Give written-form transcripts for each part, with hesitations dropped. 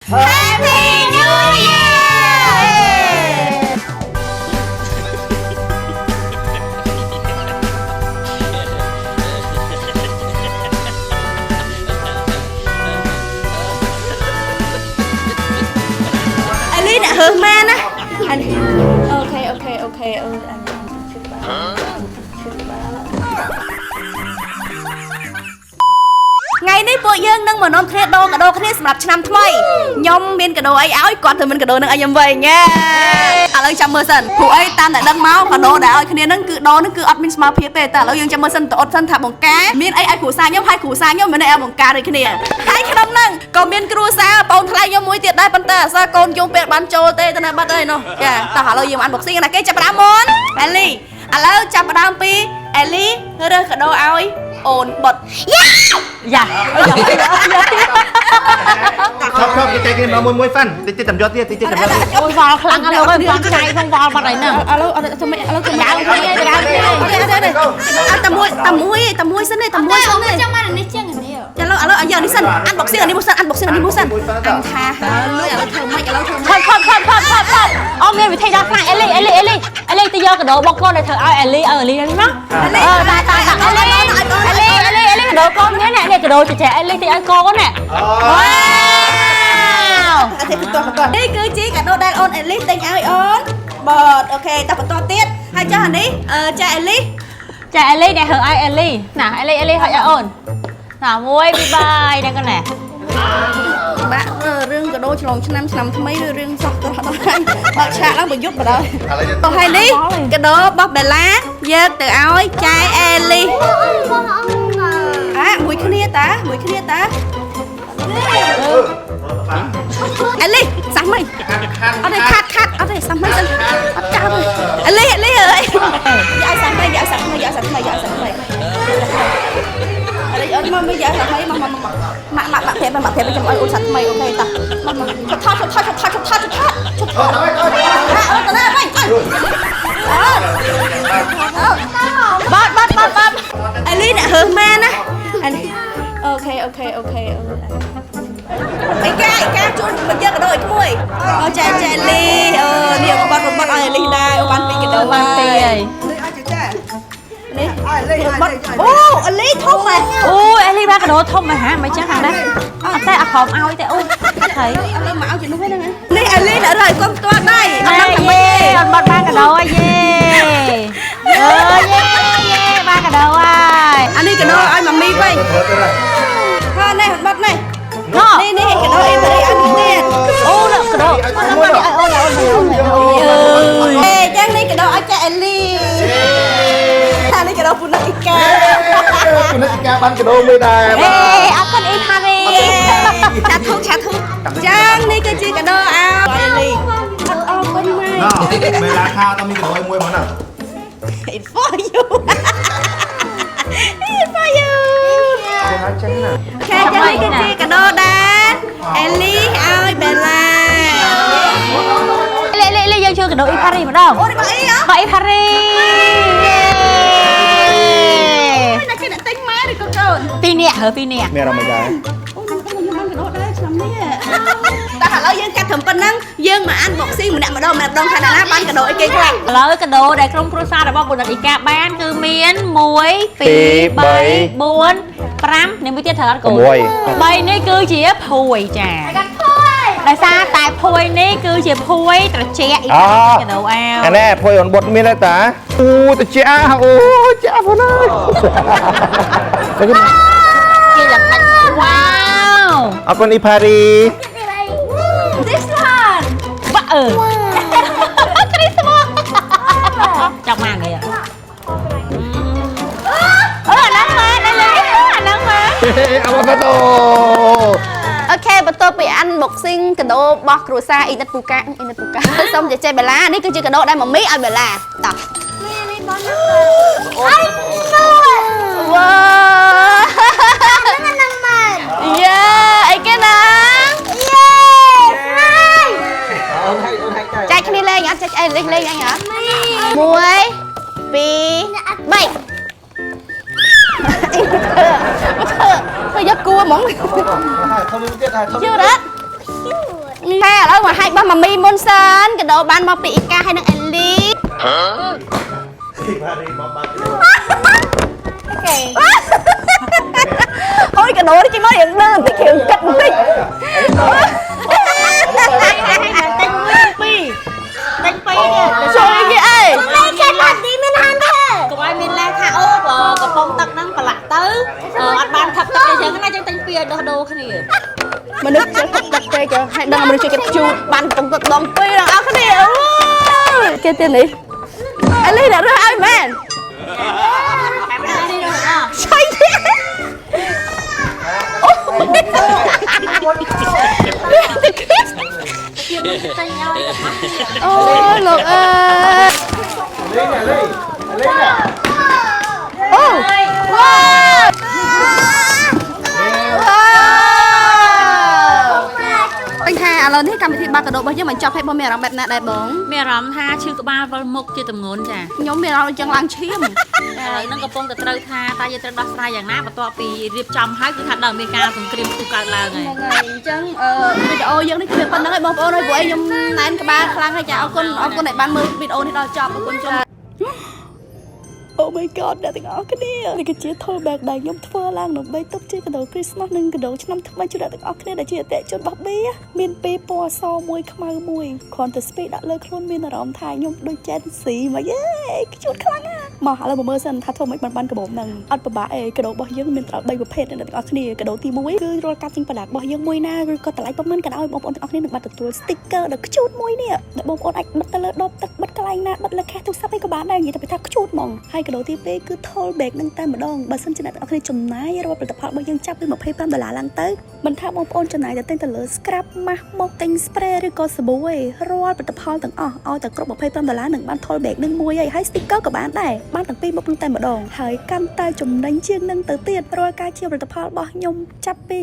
Happy New Year! អេលីអ្នកហើសមែនណាអានេះ okay okay okay អឺអានេះជិះបាទជិះបាទថ្ងៃនេះពួកយើងនឹងមកនាំគ្នាដូរកាដូគ្នាសម្រាប់ឆ្នាំថ្មីខ្ញុំមានកាដូអីឲ្យគាត់ត្រូវមានកាដូនឹងឲ្យខ្ញុំវិញញ៉េឥឡូវចាំមើលសិនព្រោះអីតាមតែដឹងមកកាដូដែលឲ្យគ្នានឹងគឺដូរនឹងគឺអត់មានស្មើភាពទេតែឥឡូវយើងចាំមើលសិនតអត់សិនថាបង្ការមានអីឲ្យគ្រួសារខ្ញុំហើយគ្រួសារខ្ញុំមានអីឲ្យបង្ការដូចគ្នាហើយក្នុងហ្នឹងក៏មានគ្រួសារបងថ្លៃខ្ញុំមួយទៀតដែរប៉ុន្តែអសកូនយំពេលបានចូលទេទៅណាបាត់ហើយនោះចាតោះឥឡូវយើងអាន boxing ណាគេចាប់ផ្ដើមមុនអេលីឥឡូវចាប់ផ្ដើមពីអេលីរើសកាដូឲ្យអូនបុត យ៉ា ឈប់ឈប់គេចែកគ្នាម្ដងមួយមួយហ្វាន់តិចតិចតំយកទៀតតិចតិចតំយកទៀត អូយវល់ខ្លាំងណាស់លោកអើយវល់ថ្ងៃផងវល់បាត់ហើយហ្នឹង ឥឡូវអត់ធ្វើម៉េចឥឡូវធ្វើម៉េច យ៉ាគ្នាយ៉ាគ្នា អត់ទេអត់ទេអត់តែមួយតែមួយតែមួយសិនទេតែមួយសិនទេ ចាំបានអានេះជាងអានេះ ឥឡូវឥឡូវឲ្យយកនេះសិនអាន boxing អានេះមួយសិនអាន boxing អានេះមួយសិនអញថាហើយឥឡូវធ្វើម៉េចឥឡូវធ្វើម៉េច ខំខំខំខំខំអូមានវិធីដោះស្រាយអេលីអេលីអេលីអេលីទៅយកកាដូរបស់កូនដែលត្រូវឲ្យអេលីឲ្យអេលីនេះមកអឺតាតាតាអេលីអេលីអេលីអេលីកាដូកូននេះនេះកាដូចេះចេះអេលីទៅឲ្យកូននេះវ៉ាវ អត់ទេបន្តបន្តនេះគឺជាកាដូដែលអូនអេលីសទិញឲ្យអូនបត okay តបន្តទៀតហើយចុះអានេះចាអេលីស ចាអេលីអ្នករើឲ្យអេលីណាអេលីអេលីហុចឲ្យអូនណា1 2 3ហ្នឹងកូនណា បាក់រឿងកាដូឆ្លងឆ្នាំឆ្នាំថ្មីឬរឿងសោះទៅដល់ហើយបើកឆាកឡើងប្រយុទ្ធបណ្ដោយ ឥឡូវ តោះហើយនេះកាដូរបស់បេឡាយកទៅឲ្យចែអេលីស បងអង្គ អាមួយគ្នាតាមួយគ្នាតាអេលីសាស់មិនអត់ទេខាត់ខាត់អត់ទេសាស់មិនសិនអត់ចាប់ទេអេលីអេលីអើយយកឲ្យសាស់មិនយកឲ្យសាស់ថ្មីយកឲ្យសាស់ថ្មីយកឲ្យសាស់ថ្មីអរអត់មកមកយកសាស់ថ្មីមកមកមកម៉ាក់ម៉ាក់ម៉ាក់ប្រាប់ម៉ាក់ប្រាប់ចាំឲ្យអូនសាស់ថ្មី okay តាមកមកថតថតថតថតថតថតថតថតអើតើវិញអើបាត់បាត់បាត់បាត់អេលីអ្នកហើសមែនណាអេលី okay okay okay អីកាអីកាជួនមកយកកាដូឲ្យក្មួយអូចែចែលីអឺនេះបាត់បាត់ឲ្យលីដែរអូបានពីរកាដូ បានពីរហើយ នេះបាត់អូអលីធំហ៎ អូអេលីបានកាដូធំមកហាមិនចឹងខាងនេះអត់ទេអត់ព្រមឲ្យទេអូអត់ហើយ ឥឡូវមកឲ្យជំនួសហ្នឹងនេះអលីអ្នករើឲ្យកុំផ្ទាល់ដៃអត់ដឹងថាម៉េចទេ អត់បាត់បានកាដូហើយយេអើយេយេបានកាដូហើយ អានេះកាដូឲ្យម៉ាមីវិញ ទៅទៅ ហ่าនេះបាត់នេះ ណោះ នេះនេះកាដូអេបរីឲ្យទៀត អូកាដូអូនអូនអូនអូនអូន អេចឹងនេះកាដូឲ្យចែអេលីអានេះកាដូពុនអ៊ីកា គុណិកាបានកាដូមួយដែរ អេអរគុណអ៊ីផារី ឆាធុឆាធុចឹងនេះគឺជាកាដូឲ្យអេលីអត់អរគុណម៉ែ ណ៎មេឡាថាតមានកាដូមួយមកណា It's for you. It's for you. ចេះហើយចេះណា ខែចឹងនេះគឺជាកាដូដែរអេលីឲ្យបេឡា លេលេលេយើងជួយកាដូអ៊ីផារីម្ដង អូនេះបើអីហ៎ បើអ៊ីផារីយេ ណាគេអ្នកទិញម៉ែឬក៏កូន ពីរនាក់ហើពីរនាក់ មានអារម្មណ៍មិនដែរ អូខ្ញុំខ្ញុំបានកាដូដែរឆ្នាំនេះតែឥឡូវយើងកាត់ត្រឹមប៉ុណ្ណឹងយើងមកអាន boxing ម្នាក់ម្ដងម្នាក់ម្ដងថាអ្នកណាបានកាដូអីគេខ្លះ ឥឡូវកាដូដែលក្រុមគ្រួសាររបស់បុណ្យអ៊ីកាបានគឺមាន1 2 3 4 5នេះមួយទៀតត្រូវអត់កូន3នេះគឺជាភួយចាដោយសារតែភួយនេះគឺជាភួយត្រជាក់អ៊ីកាកាដូអាវ អានេះភុយអូនបុតមានទេតាអូតិចអូចាបងអើយ គេល្បិចវ៉ាវ អរគុណអ៊ីផារី This one បាក់អឺគ្រីស្មាស់ចង់មកនេះអឺអាហ្នឹងមែនអីអាហ្នឹងមែន អាវ៉ាកាដូ okay បន្ទាប់ពី unboxing កាដូរបស់គ្រួសារអ៊ីណិតពូកាអ៊ីណិតពូកាសូមចេះចេះបេឡានេះគឺជាកាដូដែលម៉ាមីឲ្យបេឡាតោះ នេះបងណា វ៉ា ហ្នឹងមែន យ៉ាអីគេណា យេស្រាយ ចែកគ្នាលេងអត់ចែកអីលេងលេងអីហ៎1 2 3ធ្វើធ្វើយកគួហ្មង ធំទៀតហើយធំ យូរអត់ ហេឥឡូវមកហាច់របស់ម៉ាមីមុនសិនកាដូបានមកពីអ៊ីកាហើយនឹងអេលី អូខេ អូយកាដូនេះចេញមករៀងលឿនបន្តិចរៀងគិតបន្តិច ទិញមួយពីរទិញពីរទៀត ជួយគេអី តែគេបាត់ទីមានហាន់ទេ កុំឲ្យមានលេសថាអូកំប៉ុងទឹកហ្នឹងប្រឡាក់ទៅអត់បានផឹកទឹកអីចឹងណាចឹងទិញពីរឲ្យដោះដូរគ្នា មនុស្សចេះទឹកទឹកទេគេហើយដឹងមនុស្សជួយគេជូតបានកំពុងទឹកដងពីរដល់អស់គ្នាអូយគេទៀតនេះអេលីដាក់រើសឲ្យមែនឆៃទៀតអូទឹកគិតអូយលោកអើយ លេងលេងលេង អូវ៉ាវ៉ាអញថាឥឡូវនេះកម្មវិធីបាក់កាដូរបស់យើងបញ្ចប់ឲ្យបងមានអារម្មណ៍បែបណាដែរបង មានអារម្មណ៍ថាឈឺក្បាលវិលមុខជាទម្ងន់ចា ខ្ញុំមានអារម្មណ៍ចង់ឡើងឈាម ឥឡូវហ្នឹងកំពុងតែត្រូវថាតើយើងត្រូវដោះស្រាយយ៉ាងណាបន្ទាប់ពីរៀបចំហើយគឺថាដល់មានការសង្គ្រាមផ្ទុះកើតឡើងហើយ ហ្នឹងហើយអញ្ចឹងអឺវីដេអូយើងនេះគឺវាប៉ុណ្្នឹងហើយបងប្អូនហើយពួកឯងខ្ញុំណែនក្បាលខ្លាំងហើយចាអរគុណអរគុណដែលបានមើលវីដេអូនេះដល់ចប់អរគុណច្រើន Oh my god អ្នកទាំងអស់គ្នានេះគឺជា tote bag ដែលខ្ញុំធ្វើឡើងដើម្បីទុកជាកាដូ Christmas និងកាដូឆ្នាំថ្មីជូនអ្នកទាំងអស់គ្នាដែលជាអតិថិជនរបស់ប៊ីមានពីរពណ៌សមួយខ្មៅមួយគ្រាន់តែស្ពីដាក់លើខ្លួនមានអារម្មណ៍ថាខ្ញុំដូច Gen Z មកយេខ្ជូតខ្លាំងណាស់មកឥឡូវមកមើលសិនថាធ្វើមិនបានបានកាបូបហ្នឹងអត់ពិបាកអីកាដូរបស់យើងមានត្រឹម3ប្រភេទអ្នកទាំងអស់គ្នាកាដូទី1គឺរាល់ការទិញប្រដាប់របស់យើងមួយណាឬក៏តម្លៃប៉ុន្មានក៏ដោយបងប្អូនទាំងអស់គ្នានឹងបានទទួល sticker ដ៏ខ្ជូតមួយនេះដែលបងប្អូនអាចបិទទៅលើដបទឹកបិទកន្លែងណាបិទលើ case ទូរស័ព្ទអីក៏បានដែរនិយាយទៅថាខ្ជូតហ្មងហើយកាដូទី2គឺ tote bag នឹងតែម្ដងបើសិនជាអ្នកទាំងអស់គ្នាចំណាយរាល់ផលិតផលរបស់យើងចាប់ពី25ដុល្លារឡើងទៅមិនថាបងប្អូនចំណាយតែទិញទៅលើ scrub ម៉ាស់មកទិញ spray ឬក៏សាប៊ូឯងរាល់ផលិតផលទាំងអស់ឲ្យតែគ្រប់25ដុល្លារនឹងបាន tote bag នឹងមួយហើយហើយ sticker ក៏បានដែរបានទាំងពីរមុខនឹងតែម្ដងហើយកាន់តែចំណេញជាងនឹងទៅទៀតរាល់ការជាផលិតផលរបស់ខ្ញុំចាប់ពី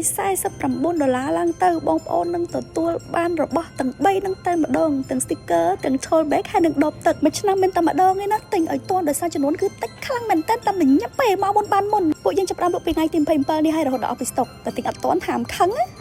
49ដុល្លារឡើងទៅបងប្អូននឹងទទួលបានរបស់ទាំង3នឹងតែម្ដងទាំង sticker ទាំង tote bag ហើយនិងដបទឹកមួយឆ្នាំមានតែម្ដងឯណាទិញឲ្យទាន់ដោយសារចំនួនគឺតិចខ្លាំងមែនតើតែមិនញាប់ពេលមកមុនបានមុនពួកយើងចាប់ផ្ដើមលក់ពីថ្ងៃទី27នេះហើយរហូតដល់អស់ពីស្តុកតែទិញអត់ទាន់ហាមខឹងណា។